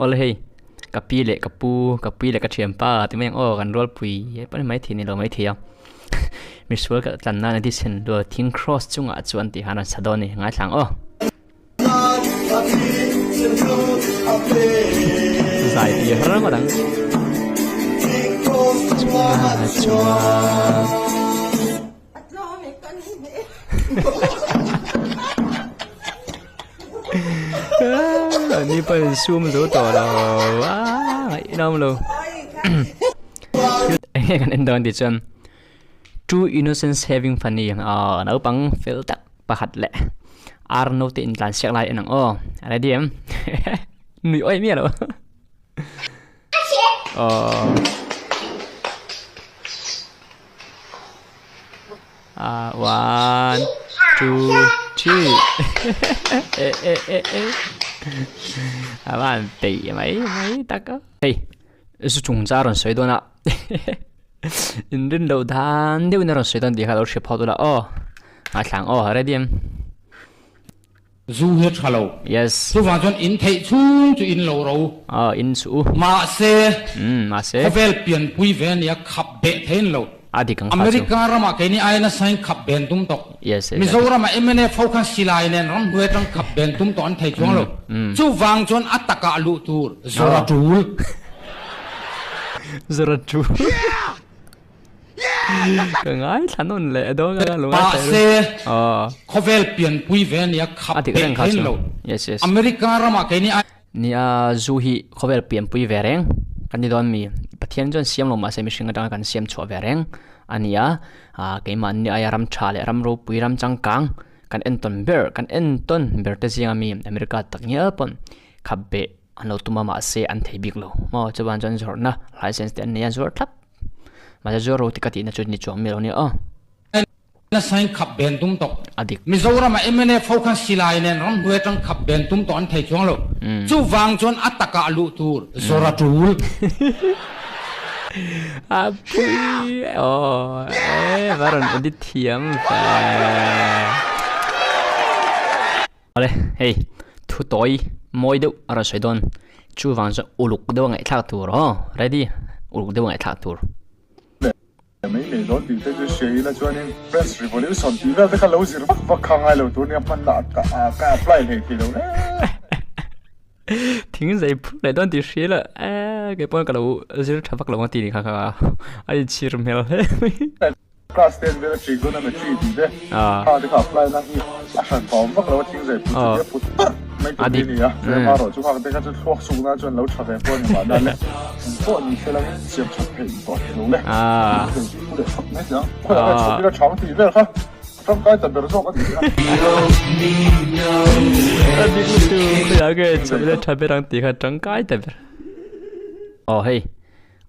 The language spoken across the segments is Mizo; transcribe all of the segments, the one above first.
Awle hei, ka pi leh ka pu, ka pui leh ka thianpa ti mai ang aw, kan rualpui he pawh ni maithei ni lo maithei a. Misual ka tlan nan a thisen lual thing cross chungah chuan tih khan a sa dawn a ni, ngaithla ang aw. Zai tih har ngawt ang. Chungah chuan. Ni pawhin sum zo tawh lo a ngaihnawm lo enge kan en dawn tih chuan two innocents having funny aw naupang fel tak pakhat leh ar naute intlan siak lai en ang aw ready em nui awih miah lo aw. Ah, one, two, three. Eh, eh, eh, eh. A van peih mai mai tak a. Hei, zu chung cha rawn sawi dawn a. In rin loh dan deuhin a rawn sawi dawn tih kha lo hria phawt ula aw. Ngaithla ang aw, ready em? Zu hi a tha lo. Yes. Chuvang chuan in theih chhung chu in lo ro. Aw, in chu u. Mahse, Umm, mahse. Khawvel pianpui ve ania khap beh thei in lo. A dik ang kha chu. America ramah keini aia nasa in khap ben tum tawh. Yes, yes. Mizoramah MNF ho khan silai nen ramhnuai atang khap ben tum tawh an thei chuang lo. Chuvang chuan a takah luh tur zawr a tul. Zawr a tul. Ka ngaithla nawn leh dawn a lo ngaithla Mahse, khawvel pianpui ve ania khap beh thein lo. America ramah keini ai. Nia zu hi khawvel pianpui ve reng kan ni dawn mi? Pathian chuan siam lo mahse mihring atanga kan siam chhuah ve reng a ni a, keimahni aia ram tha leh ram ropui ram changkang kan entawn ber kan entawn ber te zinga mi America tak ngial pawn khap beh an lo tum a mahse an thei bik lo maw chuan chuan zawrhna license te an nei a zuar thlap. Mahse zuar ro ti ka tihna chu ni chuang mi lo nia aw. Nasa in khap ben tum tawh. A dik. Mizoram ah MNF ho khan silai nen ramhnuai atang khap ben tum tawh an thei chuang lo. Chuvang chuan a takah luh tur zawr a tul. A pui aw e va rawn edit thiam ve. Awle hei thu tawi mawi deuh a rawn sawi dawn chuvang chuan uluk deuh a ngaihthlak tur aw ready uluk deuh a ngaihthlak tur. Mai nei dawn tih te chu hria ila chuanin French Revolution tih vel te kha lo zir vak vak kha ngai lo tur nia hman lah ka ka apply hlei thei lo le. Thing zei phut leh dawn tih hria ila eh keipawn ka lo zir tha vak lo ang tih ni kha kha a inchhir hmel hle mai. Class ten vel a trigonometry tih te kha te kha apply na hi a hran pawm vak lo a thing zai put chu tia put tarh mai tur hi a ni a, tlema erawh chu khang te kha chu thluak suk na chuan lo tha ve pawh a ni mahna le eng pawh ni se langin siam that theih tawh thei lo le thing zai put leh phawt mai teh ang khawiah nge chhuk ila thang tih vel kha tangkai ta ber zawk a ni a. A dik lutuk khawiah nge chhuk ila tha ber ang tih kha tangkai ta ber. Aw hei.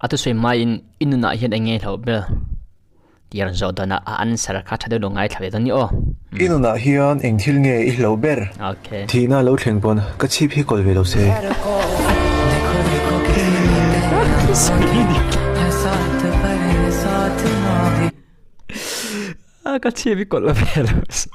A thusawi hmain i nunah hian eng nge hlauh ber tih a rawn zawh dawn a, a answer kha tha deuh lo ngaithla ve dawn ni aw. I nunah hian eng thil nge i hlauh ber? Okay. Thihna lo thleng pawn ka chhip hi kawl ve lo se. Ka chhip hi kawl ve lo se.